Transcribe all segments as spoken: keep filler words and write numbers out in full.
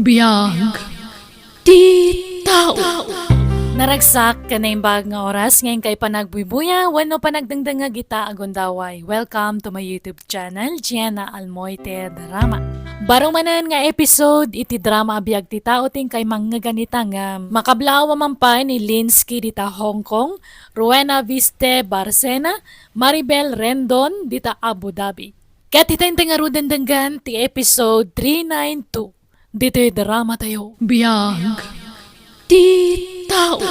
Biag ti tao. Naragsak ken naimbag nga oras nga inkay panagbuybuya wenno panagdengdengngeg ita a gundaway. Welcome to my YouTube channel, Gianna Almoite Drama. Baro manen nga episode iti drama a Biag ti Tao ti inkay mangngegan ita nga makablaaw a mapan ni Linsky dita Hong Kong, Rowena Viste Barcena, Maribel Rendon dita Abu Dhabi. Ket ita inday ngaruden denggan ti episode three nine two. Ditoy drama tayo. Biag ti tao.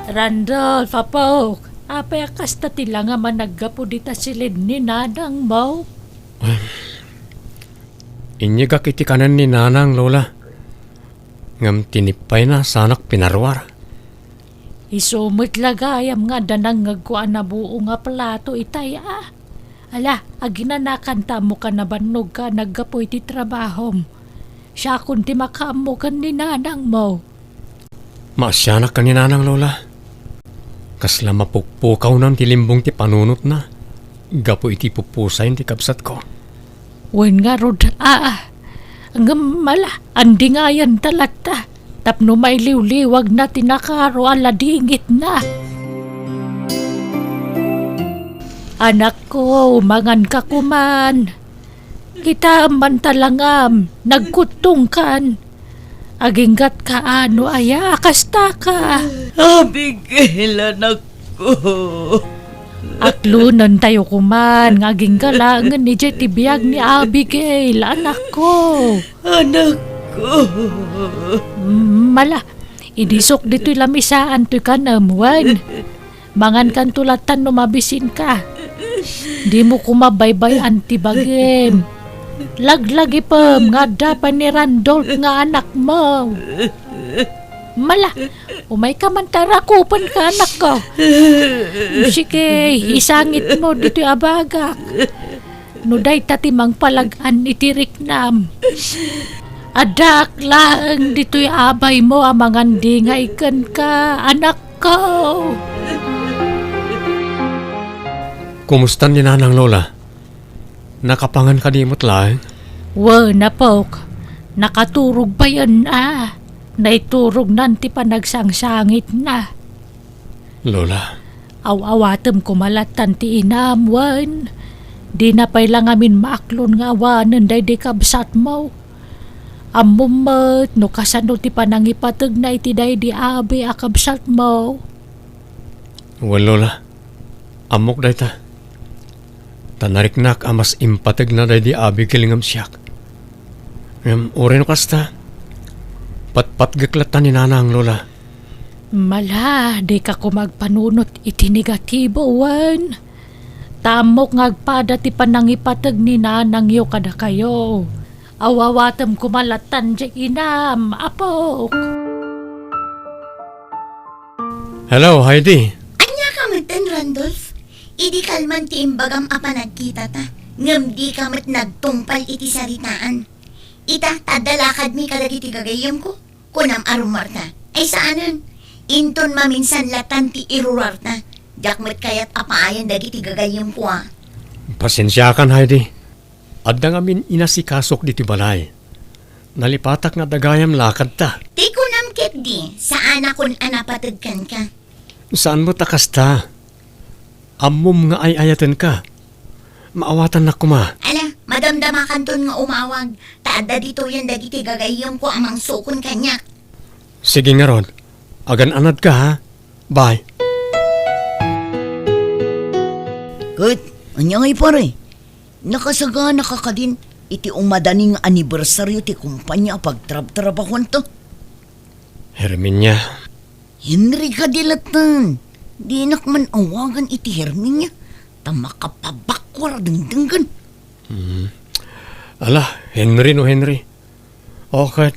Randolph, apok, apay a kasta ti langam a naggapu dita silid ni nanang mo? Inyegak iti kanen ni nanang, Lola. Ngem tinipayna sanak pinaruar. Isu met la gayam nga adda nangngegko a nabuo nga plato itay a. Ala, aginanakan ta ammo ka nabannog ka naggapu iti trabahom. Siakon ti makaammo ken ni nanang mo. Maasianak ken ni nanang, Lola. Kasla mapukpukawnan ti limbong ti panunotna gapu iti pupusayen ti kabsatko. Wen ngarud, a, ngem ala, andingayan ta latta tapno mailiwliwagna ti nakaro a ladingitna. Anakko, manganka koman. Kitaem man ta langam, nagkuttongkan. Aginggatka, ano aya a kastaka? Abigail, anakko. Aklonentayo koman nga agingga laengen idiay ti biag ni Abigail, anakko. Anakko. Mm, ala, idisok ditoy lamisaan toy kanem, wen. Mangankanto latta no mabisinka. Dimo koma baybay-an ti bagim. Laglagipem nga adda pay ni Randolph nga anakmo. Mala, umayka man ta rakupenka, anakko. Sige, isangitmo ditoy a bagak. No dayta ti mangpalag-an iti riknam, addaak laeng ditoy abaymo a mangandingay kenka, anakko. Kumusta ni Nanang, Lola? Nakapangan kadi met laeng? Wen, apok. Nakaturog payen a. Naiturognan ti panagsangsangitna. Lola. Aw-awatem koma lattan ti inam, wen. Dina pay la ngamin maaklon nga awanen daydi kabsatmo. Ammom met no kasano ti panangipategna iti daydi abi a kabsatmo. Wen, Lola. Ammok dayta. Ta nariknak a mas impategna daydi Abigail ngem siak. Ngem uray no kasta, patpatgek latta ni Nanang, Lola. Mala, dika koma agpanunot iti negatibo, wen. Ta ammok nga agpada ti panangipateg ni nanangyo kadakayo. Aw-awatem koma lattan diay inam, apok. Hello, Heidi. Ania ka metten, Randolph? Idi kalman ti imbagam a panagkitata, ngem dika met nagtungpal iti saritaan. Ita, ta adda lakadmi kadagiti gagayyemko. Kunam a rummuarta. Ay saanen. Inton maminsan lattan ti irurarta. Diak met kayat a paayen dagiti gagayyemko a. Pasensiakan, Heidi. Adda ngamin inasikasok ditoy balay. Nalipatak nga adda gayam lakadta. Ti kunam ketdi, saanakon a napateg kenka. Saan met a kasta. Ammom nga ay-ayatenka. Maawatannak koma. Ala, madamdamakanton nga umawag, ta adda ditoyen dagiti gagayyemko a mangsukon kaniak. Sige ngarud, agan-anadka, ha? Bye. Ket, ania ngay, pare? Nakasagana ka kadin iti umadani nga anibersaryo ti kumpanya a pagtrabtrabahuanta? Herminia. Henry kadi latten. Dinak man awagan iti Herminia, ta makapabakkor a dengdenggen. Hmm. Ala, Henry no Henry. O ket,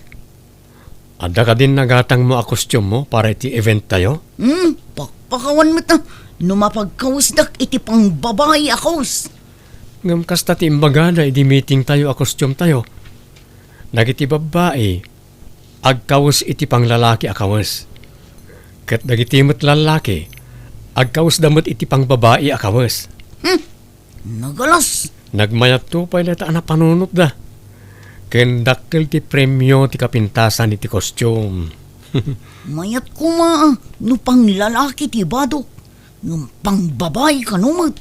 adda kadin nagatangmo a costume-mo para iti event tayo? Hmm, pakpakawan met a. No mapagkawesdak iti pangbabai a kawes. Ngem kasta ti imbagada idi meeting tayo a costume tayo. Dagiti babbai, agkawes iti panglalaki a kawes. Ket dagiti met lallaki, agkawesda met iti pangbabai a kawes. Hmm, nagalas. Nagmayatto pay dayta a napanunotda. Ken dakkel ti premio ti kapintasan iti kostium. Mayat koma a no panglalaki ti ibadok, ngem pangbabai kano met.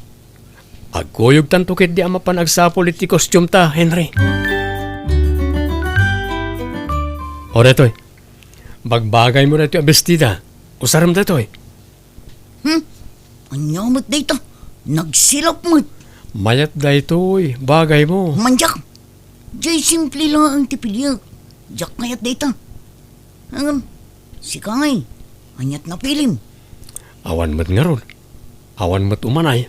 Agkuyogtanto ketdi a mapan agsapul iti kostiumta, Henry. O, daytoy. Bagbagaymo daytoy a bestida. Usarem daytoy. Hmm? Ania met dayta? Nagsilap met. Mayat daytoy, bagaymo. Mandiak. Jay simple laeng ti piliek. Diak kayat dayta. Ngem, sika ngay, aniat napilim? Awan met ngarud. Awan met umanay.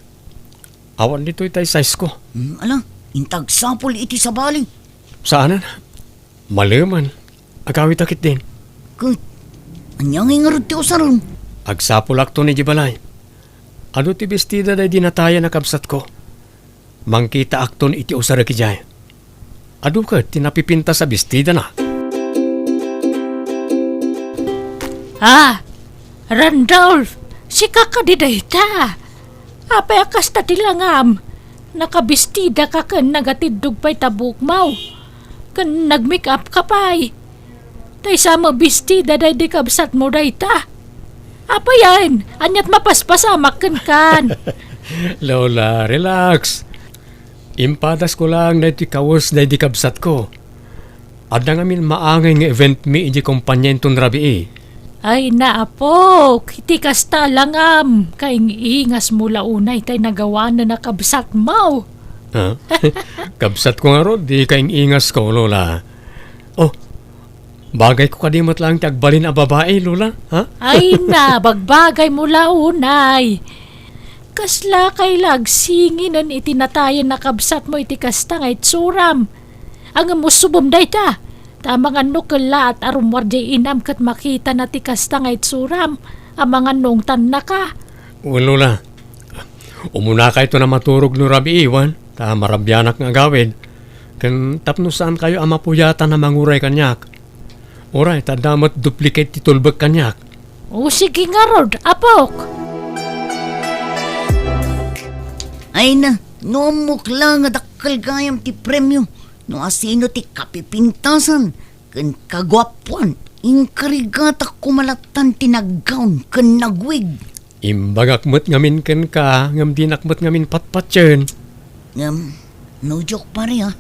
Awan ditoy tay size ko. Hmm, ala, inta agsapul iti sabali. Saanen? Malemen. Agawidta ketdin. Ket, ania ngay ngarud ti usarem? Agsapulakton idiay balay. Adu ti bestida daydi natayan a kabsatko. Mangkitaakton iti usarek idiay. Adu ket ti napipintas a bestidana. Ah, Randolph, sika kadi dayta? Apay a kasta ti langam? Nakabestida ka ken nagatiddog pay ta buokmo. Ken nag-make up ka pay. Tay sa mabestida daydi kabsatmo dayta. Apayen, aniat mapaspasamak kenkan? Lola, relax. Impadasko laeng daytoy kawes daydi kabsatko. Adda ngamin maangay nga event mi idiay kompania inton rabii. Ay, naapok, iti kasta langam, kaing-ingasmo la unay tay nagawanen a kabsatmo. Ha? Kabsatko ngarud, di kaing-ingasko, Lola. Oh, bagayko kadi met laeng ti agbalin a babai, Lola? Ha? Ay na, bagbagaymo la unay. Kasla kay la agsinginen iti natayen a kabsatmo iti kasta nga itsuram. Ngem usubem dayta, ta amangan no kellaat a rummuar diay inam ket makitana ti kasta nga itsuram, amangan no ungtannaka. Wen, Lola. Umunakayton a maturog no rabii, wen, ta marabianak nga agawid. Ken tapno saankayo a mapuyatan a manguray kaniak. Uray, ta adda met duplicate ti tulbek kaniak. O, sige ngarud, apok. Ay na, no ammok la nga dakkel gayam ti premio, no asino ti kapipintasan ken kaguapuan, inkarigatak koma lattan ti naggawn ken nagwig. Imbagak met ngamin kenka, ngem dinak met ngamin patpatien. Ngem, no joke, pare, ah.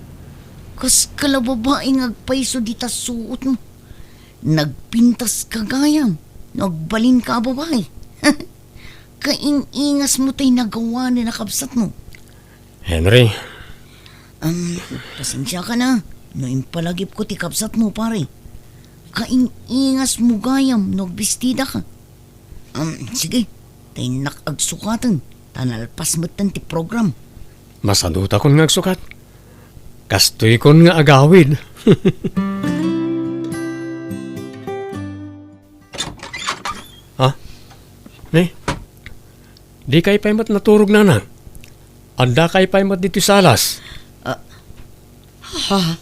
Kas kala babai nga agpayso dita suotmo. Nagpintas ka gayam no agbalinka a babai. Kaing-ingasmo tay nagawanen a kabsatmo. Henry. Am, pasensiaka na no impalagipko ti kabsatmo, pare. Kaing-ingasmo gayam no agbestidaka. Am, sige, ta innak agsukaten, ta nalpas metten ti program. Masadutakon nga agsukat. Kastoykon nga agawid. Ha? Ni? Dikay pay met naturog, nanang? Addakay pay met ditoy salas? Ah, ha?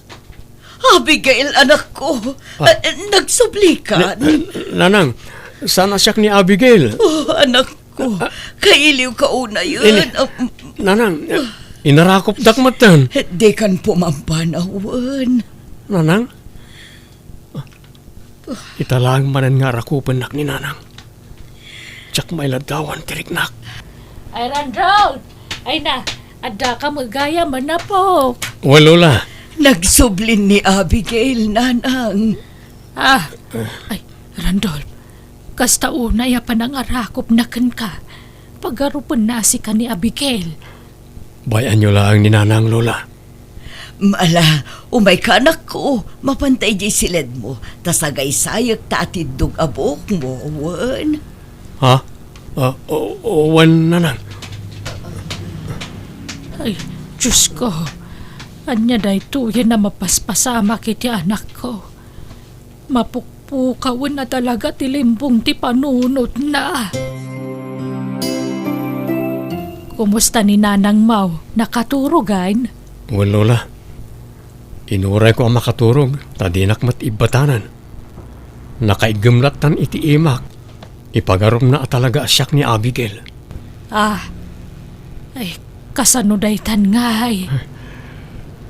Abigail, anakko. Ah. Ah, nagsubli ka? Na-, na-, nanang, saan a siak ni Abigail? Oh, anakko. Ah, ah. Kailiw ka unayen. Ini-, ah, mm. Nanang, inarakopdak metten. Dikan pumampanawen. Nanang? Ita laeng manen nga arakupennak ni nanang. Diak mailaddawan ti riknak. Ay, Randolph! Ay na, addaka met gayam, apok. Wen, Lola. Nagsublin ni Abigail, nanang. Ah, ay, Randolph, kasta unay a panangarakopna kenka. Pagarupenna a sika ni Abigail. Bay-anyo laeng ni nanang, Lola. Ala, umayka, anakko. Mapanta idiay siledmo, ta sagaysayek ta atiddog a buokmo, wen? Ha? Ah, o-, o-, wen, nanang. Ay, Diosko. Ania daytoyen a mapaspasamak iti anakko? Mapukpukawen a talaga ti limbong ti panunotna. Kumusta ni nanangmo? Nakaturogan? Wen, Lola. Inurayko a makaturog, ta dinak met ibbatanan. Nakaiggem lattan iti imak. Ipagarupna a talaga a siak ni Abigail. Ah. Ay, Kasano daytan ngay?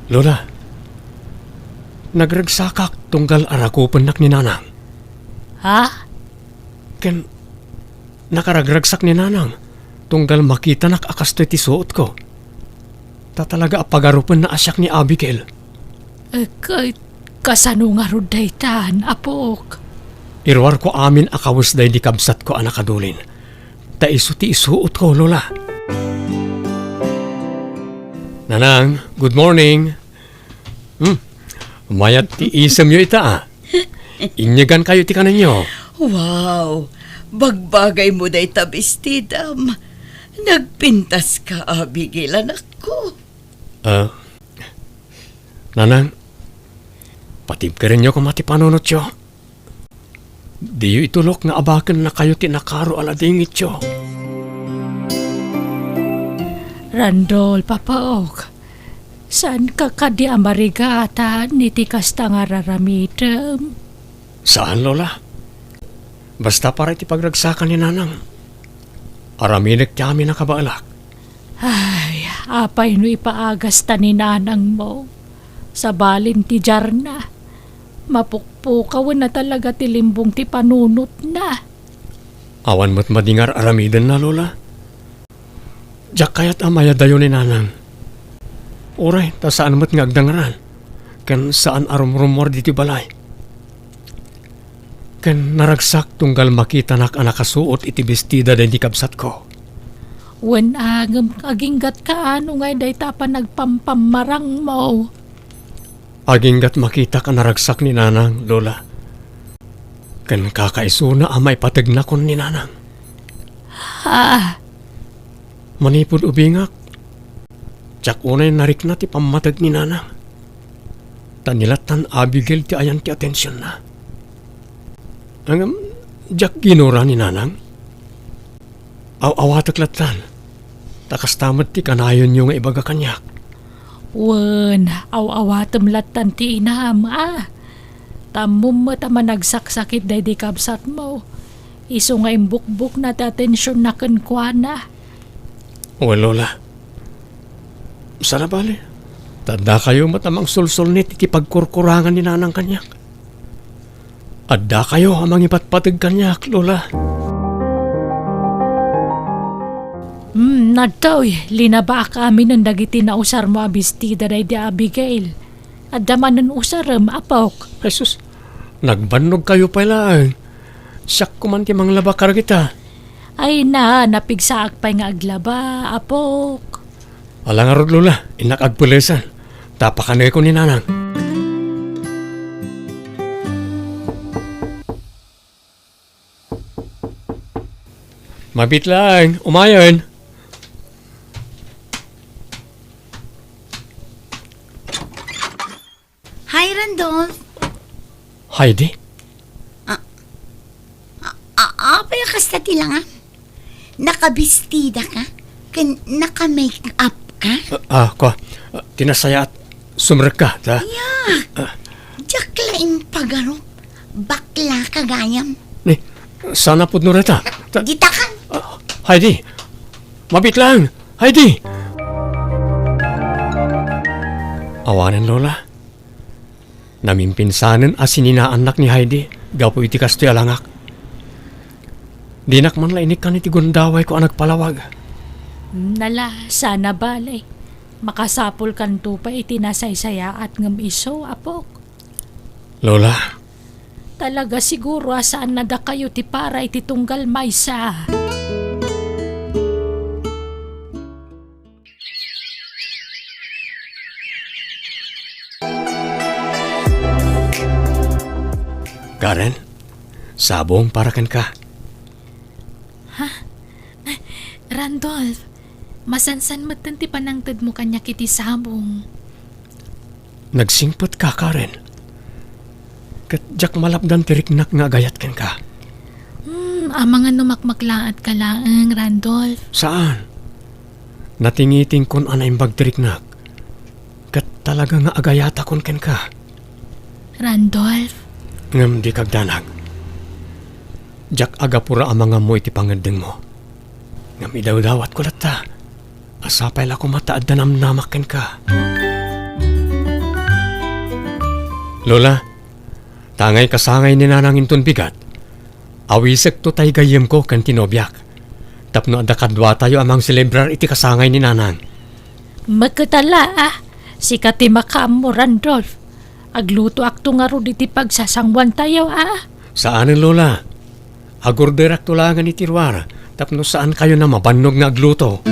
Lola, nagregsakak tunggal arakupennak ni Nanang. Ha? Ken nakaragragsak ni Nanang tunggal makitanak a kastoy ti suotko. Ta talaga a pagarupenna a siak ni Abigail. Eh, ka-, kasano ngarud daytan, apok? Iruarko amin a kawes daydi kabsatko a nakadulin. Ta isu ti isuotko, Lola. Nanang, good morning. Hmm, mayat ti isemyo ita, a. Inyegankayo ti kanenyo. Wow! Bagbagaymo dayta bestidam. Nagpintaska, Abigail, anakko. Ah, Nanang, patibkerenyo koma ti panunotyo. Diyo itulok nga abakennakayo ti nakaro a ladingityo. Randolph, apok, saanka kadi a marigatan iti kasta nga ar-aramidem? Saan, Lola. Basta para iti pagragsakan ni Nanang, aramidek ti amin a kabaelak. Ay, apay no ipaagasta ni Nanangmo? Sabalin ti diarna, mapukpukawenna talaga ti limbong ti panunotna. Awan met madi nga ar-aramidenna, Lola. Diak kayat a mayadayo ni Nanang. Uray ta saan met nga agdangran, ken saan a rumrumuar ditoy balay. Ken naragsak tunggal makitanak a nakasuot iti bestida daydi kabsatko. Wen a, ngem aginggatka no ngay dayta a panagpampammarangmo? Aginggat makitak a naragsak ni Nanang, Lola. Ken kakaisuna a maipategnakon ni Nanang. Ah. Manipud ubingak, diak unay narikna ti pammateg ni Nanang. Ta ni lattan Abigail ti ayan ti atensionna. Ngem, diak ginura ni Nanang. Aw-awatek lattan, ta kasta met ti kanayonyo nga ibaga kaniak. Wen, aw-awatem lattan ti inam, a. Ta ammom met a managsaksakit daydi kabsatmo. Isu nga imbukbokna ti atensionna kenkuana. Wen, Lola. Saan a bale, ta addakayo met a mangsulsulnit iti pagkurkurangan ni Nanang kaniak. Addakayo a mangipatpateg kaniak, Lola. Hmm, adtoy, linabaak aminen dagiti nausarmo a bestida daydi Abigail. Adda manen usarem, apok. Jesus, nagbannogkayo pay laeng. Siak koman ti manglaba kadagita. Ay na, napigsaak pay nga aglaba, apok. Ala ngarud, Lola, innak agpelesan. Ta pakanekon ni Nanang. Mabiit laeng, umayen. Hi, Randolph. Heidi? A, a, a, apay a kasta ti langam? Nakabestida ka? Ken naka-make up ka? Ah, ah, kua. Ah, ti nasayaat, sumrekka, ta. Aya! Ah. Diak la impagarup. Bakla ka gayam. Ni, saan a pudno dayta? Ta-, Ditakan! Ah, Heidi! Mabiit laeng! Heidi! Awanen, Lola. Namimpinsanen a sininaannak ni Heidi gapu iti kastoy a langak. Dinak man la inikkan iti gundawayko a nagpalawag. Nala, saan a bale. Makasapulkanto pay iti nasaysayaat ngem isu, apok. Lola. Talaga siguro a saan a dakayo ti para iti tunggal maysa. Karen, sabong para kenka. Ha? Randolph, masansan metten ti panangtedmo kaniak iti sabong. Nagsingpet ka, Karen. Ket diak malapdan ti riknak nga agayat kenka. Hmm, amangan no makmaklaat ka laeng, Randolph. Saan? Natingitingkon a naimbag ti riknak. Ket talaga nga agayatakon kenka. Randolph? Ngem dika agdanag. Diak agapura a mangammo iti pangeddengmo. Ngem idawdawatko latta a Sapay la koma ta adda namnamak kenka. Lola, ta ngay kasangay ni Nanang inton bigat, awisekto tay gayyemko ken ti nobiak. Tapno adda kaduatayo a mangselebrar iti kasangay ni Nanang. Maketala, a. Sika ti makaammo, Randolph. Aglutoakto ngarud iti pagsasanguantayo, a. Saanen, Lola. Agorderakto laengen iti ruar tapno saankayon a mabannog nga agluto.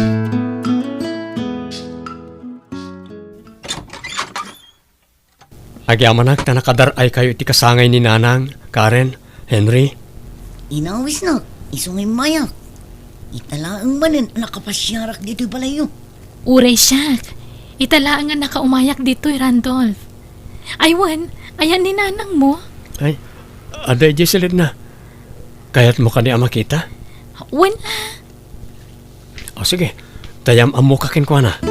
Agyamanak ta nakadar-aykayo iti kasangay ni Nanang, Karen, Henry. Inawisnak, isu nga immayak. Ita laeng manen a nakapasiarak ditoy balayyo. Uray siak, ita laeng nga nakaumayak ditoy, Randolph. Ay, wen, ayan ni Nanangmo? Ay, adda idiay silidna. Kayatmo kadi a makita? Wen, a. O, sige. Ta yam-ammoka kenkuana.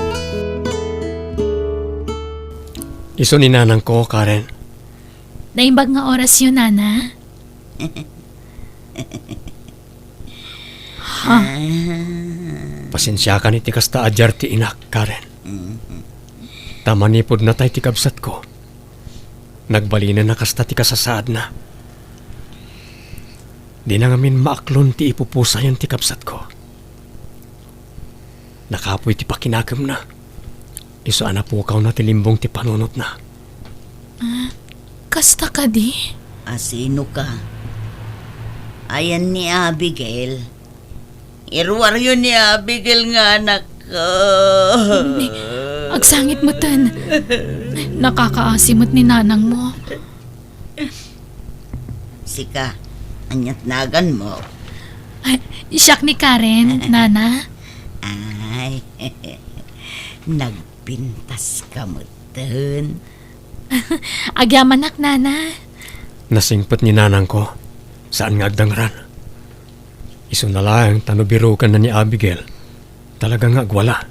Isu ni Nanangko, Karen. Naimbag nga orasyo, Nana. Ha? Pasensiakan iti kasta a diar ti inak, Karen. Ta manipud natay ti kabsatko, nagbalinenna kasta ti kasasaadna. Dina ngamin maaklon ti ipupusayon ti kabsatko. Nakapuy ti pakinakemna. Isu a napukawna ti limbong ti panunotna. Ah, kasta kadi? Asino ka? Ayan ni Abigail. Iruaryo ni Abigail nga anak ko. Ni, agsangit meten. Nakakaasi met ni nanangmo. Sika, ania't naganmo? Ay, siak ni Karen, Nana. Ay, nagpintas ka meten. Agyamanak, Nana. Nasingpet ni nanangko, saan nga agdangran. Isuna laeng ta no birokanna ni Abigail, talaga nga agwala.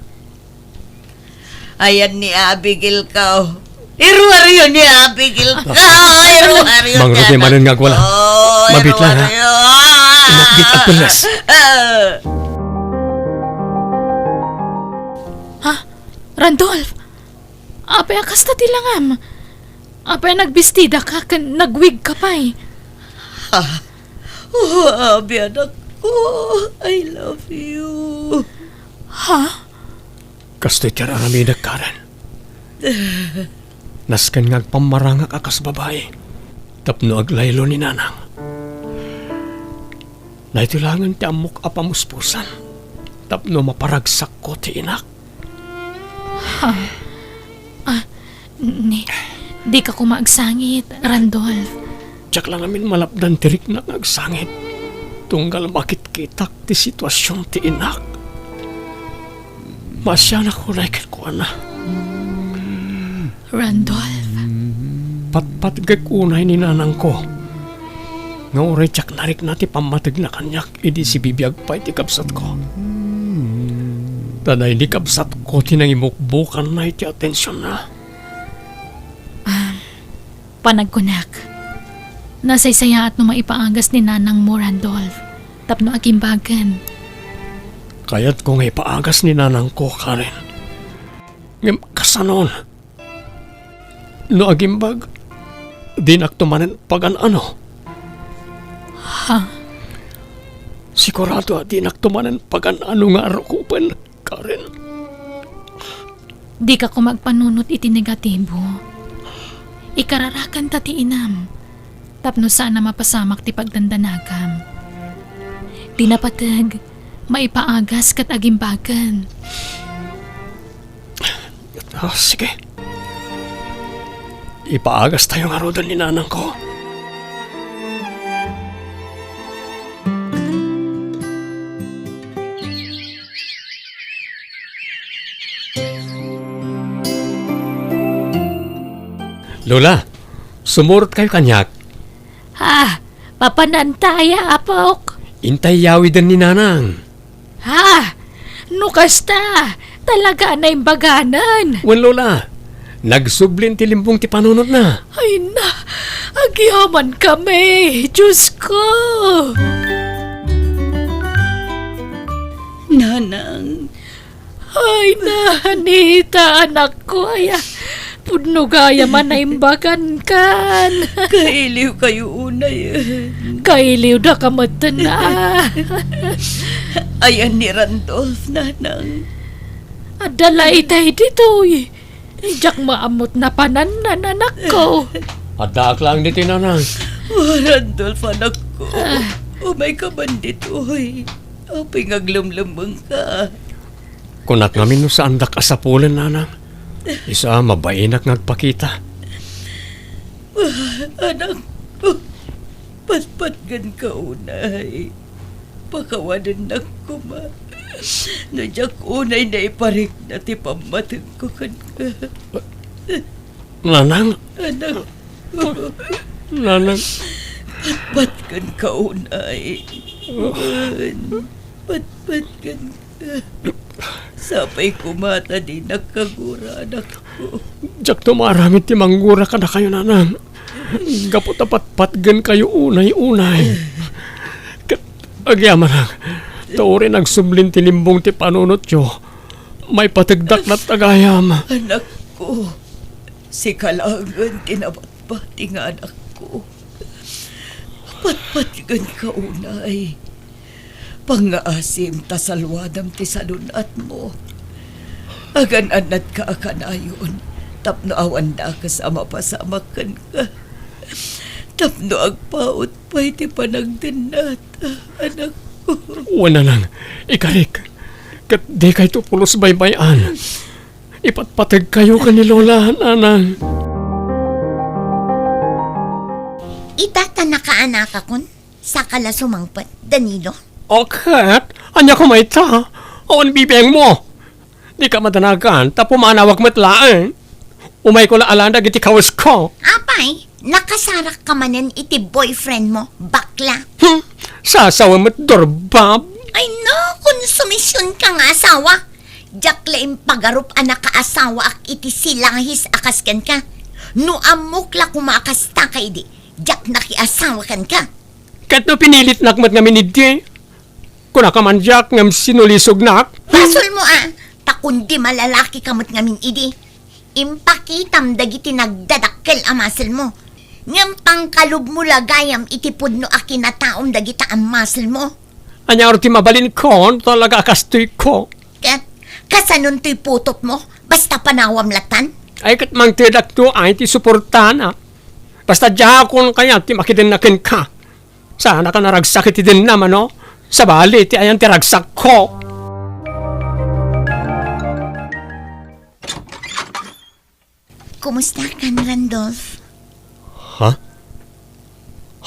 Ayan ni Abigail ka, oh. Iruaryo ni Abigail ka, oh. Iruaryo. Mangrugi manen nga agwala. Oh, mabitla, ha? Iruaryo. Inak, di agpelles. Ah. Ha? Randolph? Apay a kasta ti langam? Apay a nagbistida ka ken nagwig ka pay? Ha? Oh, Abi, anak ko, I love you. Ha? Kastoy ti ar-aramidek, Karen. Nasken nga agpammarangak a kas babai tapno aglaylo ni nanang. Daytoy laengen ti ammok a pamuspusan tapno maparagsakko ti inak. Ha? Ah, ni, dika koma agsangit, Randolph. Diak la ngamin malapdan ti riknak nga agsangit. Tunggal makitkitak ti situasion ti inak. Maasianak unay kenkuana. Randolph. Patpatgek unay ni nanangko nga uray diak narikna ti pammategna kaniak idi sibibiag pay ti kabsatko. Ta daydi kabsatko ti nangimukbokanna iti atensionna. Ah, panagkunak, nasaysayaat no maipaagas ni nanangmo, Randolph, tapno agimbagen. Kayatko nga ipaagas ni nanangko, Karen. Ngem kasanon? No agimbag, dinakto manen pagan-ano. Ha? Sigurado a dinakto manen pagan-ano nga arukupen, Karen. Dika koma agpanunot iti negatibo. Ikararakan ta ti inam, tapno saan a mapasamak ti pagdandanagam. Ti napateg, maipaagas ket agimbagen. Ah, sige. Ipaagastayo ngaruden ni nanangko. Lola, sumurotkayo kaniak. Ha? Papananta aya, apok? Intay yawiden ni nanang. Ha? No kasta, talaga a naimbaganan. Wen, Lola, nagsublin ti limbong ti panunotna. Ay na, agyaman kami, Diyos ko. Nanang, Ay, Nanita, anakko, aya. Pudno gayam a naimbagankan. Kailiwkayo unay. Kailiwdaka metten, a. Ayan ni Randolph, Nanang. Adda la itay ditoy. Diak maammot napanan, anakko. Addaak laeng ditoy, Nanang. O, Randolph, anakko. Ah. Umayka man ditoy. Apay nga aglemlemmengka? Kunak ngamin no saandak a sapulen, Nanang. Isu a mabainak nga agpakita. Ah, anakko, patpatgenka unay. Pakawanennak koma no diak unay naiparikna ti pammatengko kenka. Nanang. Anakko. Nanang. Patpatgenka unay. Wen, patpatgenka. Sapay koma ta dinak kagura, anakko. Diakto maaramid ti manggura kadakayo, Nanang. Gapu ta patpatgenkayo unay-unay. Ket agyamanak, ta uray nagsublin ti limbong ti panunotyo, maipategdak latta gayam. Anakko, sika laengen ti nabatbati nga anakko. Patpatgenka unay. Pangngaasim ta salwadam ti salun-atmo. Agan-annadka a kanayon tapno awan dakes a mapasamak kenka. Tapno agpaut pay ti panagdennata, anakko. Wen, Nanang, ikarik. Ket dikayto pulos baybay-an. Ipatpategkayo ken ni Lola, Nanang. Ita ta nakaanakakon, saka la sumangpet, Danilo? O ket, ania koma ita? Awan bibiangmo. Dika madanagan, ta pumanawak met laeng. Umayko la alaen dagiti kawesko. Apay, nakasarakka manen iti boyfriend mo, bakla? Hmm, sasawa met, durbab. Ay no, konsumisionka nga asawa. Diak la impagarup a nakaasawaak iti silahis a kas kenka. No ammok la koma a kasta ka idi, diak nakiasawa kenka. Ket no pinilitnak met ngamin idi, kunaka man diak ngem sinulisognak. Basolmo a, ta kundi malalakika met ngamin idi, impakitam dagiti nagdadakkel a muscle mo. Ngem pangkalubmo la gayam iti pudno a kinataom dagita a muscle mo. Ania ngarud ti mabalinko no talaga a kastoyko? Ket kasanon toy putotmo? Basta panawam latan? Ay, ket mangtedakto ay ti suportana. Basta diakon kayat ti makidenna kenka. Saanaka naragsak iti dennam, no? Sabali ti ayan ti ragsakko. Kumusta kan, Randolph? Ha?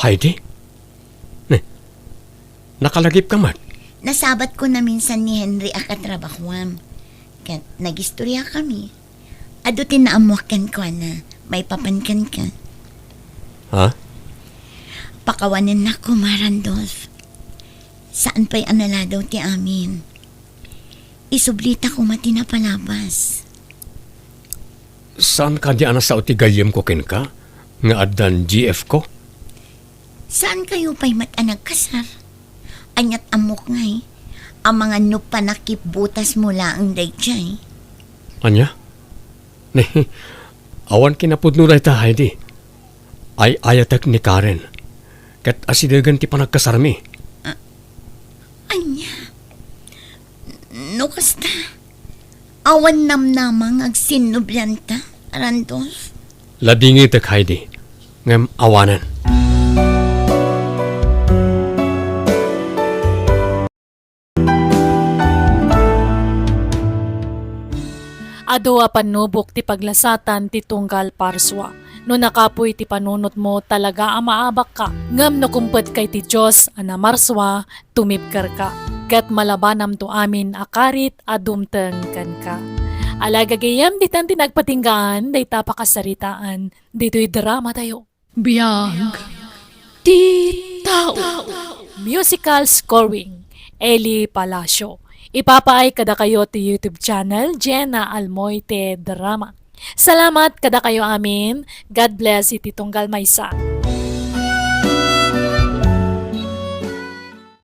Heidi? Ne, nakalagipka met? Nasabatko naminsan ni Henry a katrabahoam. Ket nagistoriakami. Adu ti naammoak kenkuana, maipapan kenka. Ha? Pakawanennak koma, Randolph. Saan pay a naladaw ti amin. Isublita koma ti napalabas. Saan kadi a nasao ti gayyemko kenka nga addan G F ko? Saankayo pay met a nagkasar? Ania't ammok ngay, amangan no panakipbutasmo laeng daydiay. Ania? Ne, awan kinapudno dayta, Heidi. Ay-ayatek ni Karen. Ket asidegen ti panagkasarmi. A-, ania? No kasta, awan namnama nga agsinnoblianta, Randolph? Ladingitek, Heidi. Ngem awanen. Adu a pannubok ti paglasatan ti tunggal parsua. No nakapuy ti panunotmo, talaga a maabakka. Ngem no kumpetka iti Dios a namarsua, tumibkerka. Ket malabanamto amin a karit a dumteng kenka. Ala, gagayyem, ditan ti nagpatinggaan dayta a pakasaritaan ditoy dramatayo. Biag ti tao. Musical scoring, Eli Palacio. Ipapaay kadakayo ti YouTube channel, Jenna Almoite Drama. Salamat kadakayo amin. God bless iti tunggal maysa.